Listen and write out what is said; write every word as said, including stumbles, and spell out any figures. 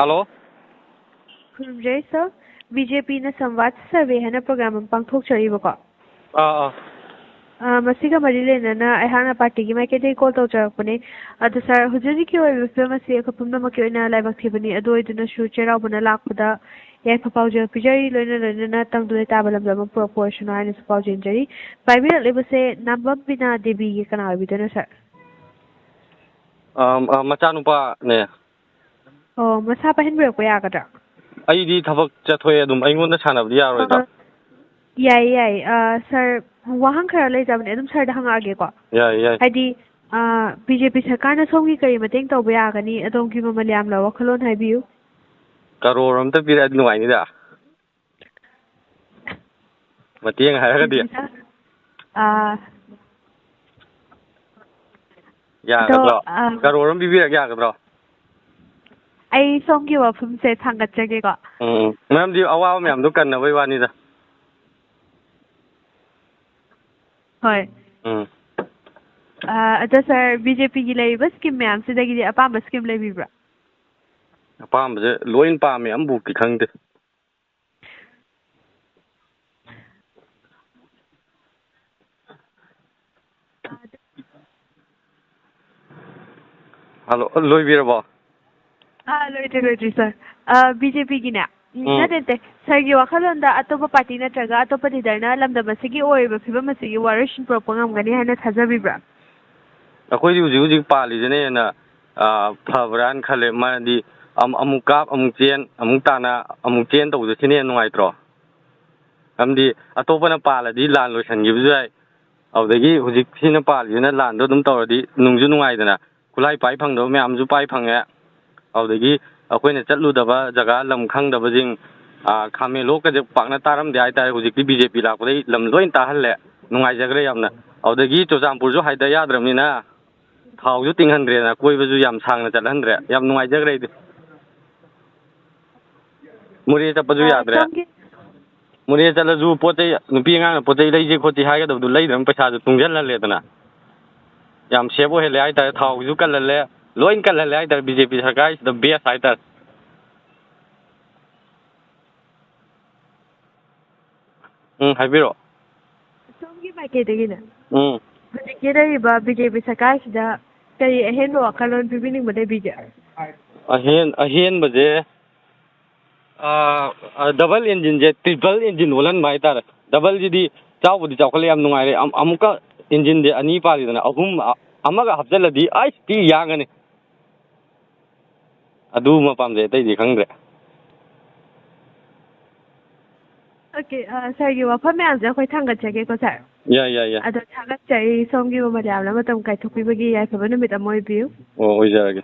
Hello. ꯈꯨꯔꯨꯝꯖꯔꯤ sir. B J ꯄꯤꯅ ꯁꯝꯕꯥꯗ ꯁꯔꯚꯦ ꯍꯥꯏꯅ ꯄ꯭ꯔꯣꯒ꯭ꯔꯥꯝ ꯑꯃ ꯄꯥꯡꯊꯣꯛꯆꯔꯤꯕꯀꯣ꯫ ꯑꯥ, ꯑꯥ꯫ ꯑ, ꯃꯁꯤꯒ ꯃꯔꯤ ꯂꯩꯅꯅ ꯑꯩꯍꯥꯛꯅ ꯄꯥꯔꯇꯤꯒꯤ ꯃꯥꯏꯀꯩꯗꯒꯤ ꯀꯣꯜ ꯇꯧꯖꯔꯛꯄꯅꯦ꯫ ꯑꯗꯣ ꯁꯥꯔ, ꯍꯧꯖꯤꯛ ꯍꯧꯖꯤꯛꯀꯤ ꯑꯣꯏꯔꯤꯕ ꯐꯤꯕꯝ ꯑꯁꯤ ꯑꯩꯈꯣꯏ ꯄꯨꯝꯅꯃꯛꯀꯤ ꯑꯣꯏꯅ ꯂꯥꯏꯕꯛ ꯊꯤꯕꯅꯤ꯫ ꯑꯗꯨ ꯑꯣꯏꯗꯨꯅꯁꯨ ꯆꯩꯔꯥꯎꯕꯅ ꯂꯥꯛꯄꯗ ꯌꯥꯏꯐ ꯄꯥꯎꯖꯦꯜ ꯄꯤꯖꯔꯤ, ꯂꯣꯏꯅ ꯂꯣꯏꯅꯅ ꯇꯪꯗꯨ ꯂꯩꯇꯥꯕ ꯂꯝꯗꯝ ꯑꯃ ꯄꯨꯔꯛꯄ ꯑꯣꯏꯔꯁꯅꯨ ꯍꯥꯏꯅꯁꯨ ꯄꯥꯎꯖꯦꯟꯖꯔꯤ꯫ ꯄꯥꯏꯕꯤꯔꯛꯂꯤꯕꯁꯦ ꯅꯥꯝꯕꯝ ꯕꯤꯅꯥ ꯗꯦꯕꯤꯒꯤ ꯀꯅꯥ ꯑꯣꯏꯕꯤꯗꯣꯏꯅꯣ ꯁꯥꯔ? ꯑ, ꯑ, ꯃꯆꯥꯅꯨꯄꯥꯅꯦ꯫ ꯑꯣ, ꯃꯁꯥ ꯄꯥꯏꯍꯟꯕꯤꯔꯛꯄ ꯌꯥꯒꯗ꯭ꯔꯥ? ꯑꯩꯗꯤ ꯊꯕꯛ ꯆꯠꯊꯣꯛꯑꯦ ꯑꯗꯨꯝ, ꯑꯩꯉꯣꯟꯗ ꯁꯥꯟꯅꯕꯗꯤ ꯌꯥꯔꯣꯏꯗ꯭ꯔꯣ? ꯑ, ꯌꯥꯏꯌꯦ, ꯌꯥꯏꯌꯦ꯫ ꯑ, ꯁꯥꯔ, ꯋꯥꯍꯪ ꯈꯔ ꯂꯩꯖꯕꯅꯦ, ꯑꯗꯨꯝ ꯁꯥꯔꯗ ꯍꯪꯉꯛꯑꯒꯦꯀꯣ꯫ ꯌꯥꯏꯌꯦ, ꯌꯥꯏꯌꯦ꯫ ꯍꯥꯏꯗꯤ, ꯑ, ꯕꯤ ꯖꯦ ꯄꯤ ꯁꯔꯀꯥꯔꯅ ꯁꯣꯝꯒꯤ ꯀꯔꯤ ꯃꯇꯦꯡ ꯇꯧꯕ ꯌꯥꯒꯅꯤ? ꯑꯗꯣꯝꯒꯤ ꯃꯃꯜ ꯌꯥꯝꯂꯕ ꯋꯥꯈꯜꯂꯣꯟ ꯍꯥꯏꯕꯤꯌꯨ꯫ ꯀꯔꯣꯔ ꯑꯝꯇ ꯄꯤꯔꯛꯑꯗꯤ ꯅꯨꯡꯉꯥꯏꯅꯤꯗ꯫ ꯃꯇꯦꯡ ꯍꯥꯏꯔꯒꯗꯤ꯫ ꯎꯝ, ꯁꯥꯔ꯫ ꯑꯥ, ꯌꯥꯒꯗ꯭ꯔꯣ? ꯑꯗꯣ, ꯑꯥ, ꯀꯔꯣꯔ ꯑꯃ ꯄꯤꯕꯤꯔꯛ ꯌꯥꯒꯗ꯭ꯔꯣ? ꯑꯩ ꯁꯣꯝꯒꯤ ꯋꯥꯐꯝꯁꯦ ꯊꯥꯡꯒꯠꯆꯒꯦꯀꯣ꯫ ꯎꯝ, ꯎꯝ꯫ ꯃꯔꯝꯗꯤ ꯑꯋꯥꯕ ꯃꯌꯥꯝꯗꯣ ꯀꯟꯅꯕꯩ ꯋꯥꯅꯤꯗ꯫ ꯍꯣꯏ꯫ ꯎꯝ꯫ ꯑꯥ, ꯑꯗꯣ ꯁꯥꯔ, ꯕꯤ ꯖꯦ ꯄꯤꯒꯤ ꯂꯩꯔꯤꯕ ꯁ꯭ꯀꯤꯝ ꯃꯌꯥꯝꯁꯤꯗꯒꯤꯗꯤ ꯑꯄꯥꯝꯕ ꯁ꯭ꯀꯤꯝ ꯂꯩꯕꯤꯕ꯭ꯔꯥ? ꯑꯄꯥꯝꯕꯁꯦ ꯂꯣꯏ ꯄꯥꯝꯃꯦ, ꯑꯃꯕꯨꯛꯇꯤ ꯈꯪꯗꯦ꯫ ꯍꯜꯂꯣ, ꯂꯣꯏꯕꯤꯔꯕꯣ? ꯑꯥ, ꯂꯣꯏꯗ꯭ꯔꯤ, ꯂꯣꯏꯗ꯭ꯔꯤ, ꯁꯥꯔ꯫ ꯑꯥ, ꯕꯤ ꯖꯦ ꯄꯤꯒꯤꯅꯦ? ꯎꯝ, ꯎꯝ꯫ ꯅꯠꯇꯦ, ꯅꯠꯇꯦ꯫ ꯁꯥꯔꯒꯤ ꯋꯥꯈꯜꯂꯣꯟꯗ ꯑꯇꯣꯞꯄ ꯄꯥꯔꯇꯤ ꯅꯠꯇ꯭ꯔꯒ ꯑꯇꯣꯞꯄ ꯂꯤꯗꯔꯅ ꯂꯝꯗꯝ ꯑꯁꯤꯒꯤ ꯑꯣꯏꯔꯤꯕ ꯐꯤꯕꯝ ꯑꯁꯤꯒꯤ ꯋꯥꯔꯣꯏꯁꯤꯟ ꯄꯨꯔꯛꯄ ꯉꯝꯒꯅꯤ ꯍꯥꯏꯅ ꯊꯥꯖꯕꯤꯕ꯭ꯔꯥ? ꯑꯩꯈꯣꯏꯗꯤ ꯍꯧꯖꯤꯛ ꯍꯧꯖꯤꯛ ꯄꯥꯜꯂꯤꯁꯤꯅ ꯍꯦꯟꯅ, ꯑꯥ, ꯐꯕ꯭ꯔꯥꯅ ꯈꯜꯂꯦ꯫ ꯃꯔꯝꯗꯤ ꯑꯝ-, ꯑꯃꯨꯛ ꯀꯥꯞ, ꯑꯃꯨꯛ ꯆꯦꯟ, ꯑꯃꯨꯛ ꯇꯥꯅ, ꯑꯃꯨꯛ ꯆꯦꯟ ꯇꯧꯕꯗꯣ ꯁꯤꯅ ꯍꯦꯟꯅ ꯅꯨꯡꯉꯥꯏꯇ꯭ꯔꯣ? ꯃꯔꯝꯗꯤ ꯑꯇꯣꯞꯄꯅ ꯄꯥꯜꯂꯗꯤ ꯂꯥꯟ ꯂꯣꯏꯁꯤꯟꯈꯤꯕꯁꯨ ꯌꯥꯏ꯫ ꯑꯗꯨꯗꯒꯤ ꯍꯧꯖꯤꯛ ꯁꯤꯅ ꯄꯥꯜꯂꯤꯁꯤꯅ ꯂꯥꯟꯗꯣ ꯑꯗꯨꯝ ꯇꯧꯔꯗꯤ ꯅꯨꯡꯁꯨ ꯅꯨꯡꯉꯥꯏꯗꯅ꯫ ꯈꯨꯠꯂꯥꯏ ꯄꯥꯏ ꯐꯪꯗꯕ ꯃꯌꯥꯝꯁꯨ ꯄꯥꯏ ꯐꯪꯉꯦ꯫ ꯑꯗꯨꯗꯒꯤ ꯑꯩꯈꯣꯏꯅ ꯆꯠꯂꯨꯗꯕ ꯖꯒꯥ, ꯂꯝ ꯈꯪꯗꯕꯁꯤꯡ, ꯑꯥ, ꯈꯥꯃꯦꯟꯂꯣꯛꯀꯁꯦ ꯄꯥꯛꯅ ꯇꯥꯔꯝꯗꯦ ꯍꯥꯏꯇꯥꯔꯦ꯫ ꯍꯧꯖꯤꯛꯇꯤ ꯕꯤ ꯖꯦ ꯄꯤ ꯂꯥꯛꯄꯗꯒꯤ ꯂꯝ ꯂꯣꯏ ꯇꯥꯍꯜꯂꯦ꯫ ꯅꯨꯡꯉꯥꯏꯖꯈ꯭ꯔꯦ ꯌꯥꯝꯅ꯫ ꯑꯗꯨꯗꯒꯤ ꯆꯨꯔꯆꯥꯟꯄꯨꯔꯁꯨ ꯍꯥꯏꯗ ꯌꯥꯗ꯭ꯔꯕꯅꯤꯅ ꯊꯥꯎꯁꯨ ꯇꯤꯡꯍꯟꯗ꯭ꯔꯦꯅ, ꯀꯣꯏꯕꯁꯨ ꯌꯥꯝ ꯁꯥꯡꯅ ꯆꯠꯍꯟꯗ꯭ꯔꯦ꯫ ꯌꯥꯝ ꯅꯨꯡꯉꯥꯏꯖꯈ꯭ꯔꯦ ꯑꯩꯗꯤ꯫ ꯃꯣꯔꯦ ꯆꯠꯄꯁꯨ ꯑꯥ, ꯌꯥꯗ꯭ꯔꯦ꯫ ꯁꯣꯝꯒꯤ ꯃꯣꯔꯦ ꯆꯠꯂꯁꯨ ꯄꯣꯠ ꯆꯩ, ꯅꯨꯄꯤ ꯑꯉꯥꯡꯅ ꯄꯣꯠ ꯆꯩ ꯂꯩꯁꯤ ꯈꯣꯠꯁꯤ ꯍꯥꯏꯒꯗꯕꯗꯨ ꯂꯩꯗꯅ ꯄꯩꯁꯥꯁꯨ ꯇꯨꯡꯁꯤꯜꯍꯜꯂꯦꯗꯅ꯫ ꯌꯥꯝ ꯁꯦꯐ ꯑꯣꯏꯍꯜꯂꯦ ꯍꯥꯏꯇꯥꯔꯦ꯫ ꯊꯥꯎꯒꯤꯁꯨ ꯀꯜꯍꯜꯂꯦ, ꯂꯣꯏ ꯀꯜꯍꯜꯂꯦ ꯍꯥꯏꯇꯥꯔꯦ꯫ ꯕꯤ ꯖꯦ ꯄꯤ ꯁꯔꯀꯥꯔꯁꯤꯗ ꯕꯦꯁ ꯍꯥꯏꯇꯥꯔꯦ꯫ ꯎꯝ, ꯍꯥꯏꯕꯤꯔꯛꯑꯣ꯫ ꯁꯣꯝꯒꯤ ꯃꯥꯏꯀꯩꯗꯒꯤꯅꯦ, ꯎꯝ꯫ ꯍꯧꯖꯤꯛꯀꯤ ꯂꯩꯔꯤꯕ ꯕꯤ ꯖꯦ ꯄꯤ ꯁꯔꯀꯥꯔꯁꯤꯗ ꯀꯔꯤ ꯑꯍꯦꯟꯕ ꯋꯥꯈꯜꯂꯣꯟ ꯄꯤꯕꯤꯅꯤꯡꯕ ꯂꯩꯕꯤꯒꯦ? ꯑꯍꯦꯟ ꯑꯍꯦꯟꯕꯁꯦ, ꯑꯥ, ꯑꯥ, ꯗꯕꯜ ꯏꯟꯖꯤꯟꯁꯦ ꯇ꯭ꯔꯤꯄꯜ ꯏꯟꯖꯤꯟ ꯑꯣꯜꯍꯟꯕ ꯍꯥꯏꯇꯥꯔꯦ꯫ ꯗꯕꯜꯁꯤꯗꯤ ꯆꯥꯎꯕꯨꯗꯤ ꯆꯥꯎꯈꯠꯂꯦ, ꯌꯥꯝ ꯅꯨꯡꯉꯥꯏꯔꯦ꯫ ꯑꯝ-, ꯑꯃꯨꯛꯀ ꯏꯟꯖꯤꯟꯁꯦ ꯑꯅꯤ ꯄꯥꯜꯂꯤꯗꯅ, ꯑꯍꯨꯝ, ꯑ-, ꯑꯃꯒ ꯍꯥꯞꯆꯤꯜꯂꯗꯤ ꯑꯩꯁ ꯊꯤ ꯌꯥꯡꯉꯅꯤ꯫ ꯑꯗꯨꯃ ꯄꯥꯝꯖꯩ, ꯑꯇꯩꯗꯤ ꯈꯪꯗ꯭ꯔꯦ꯫ ꯑꯣꯀꯦ, ꯑ, ꯁꯥꯔꯒꯤ ꯋꯥꯐꯝ ꯃꯌꯥꯝꯁꯦ ꯑꯩꯈꯣꯏ ꯊꯥꯡꯒꯠꯆꯒꯦꯀꯣ, ꯁꯥꯔ꯫ ꯌꯥꯏ, ꯌꯥꯏ, ꯌꯥꯏ꯫ ꯑꯗꯣ ꯊꯥꯒꯠꯆꯔꯤ, ꯁꯣꯝꯒꯤ ꯃꯃꯜ ꯌꯥꯝꯅ ꯃꯇꯝ ꯀꯥꯏꯊꯣꯛꯄꯤꯕꯒꯤ꯫ ꯌꯥꯏꯐꯕ ꯅꯨꯃꯤꯠ ꯑꯃ ꯑꯣꯏꯕꯤꯌꯨ꯫ ꯑꯣ, ꯑꯣꯏꯖꯔꯒꯦ꯫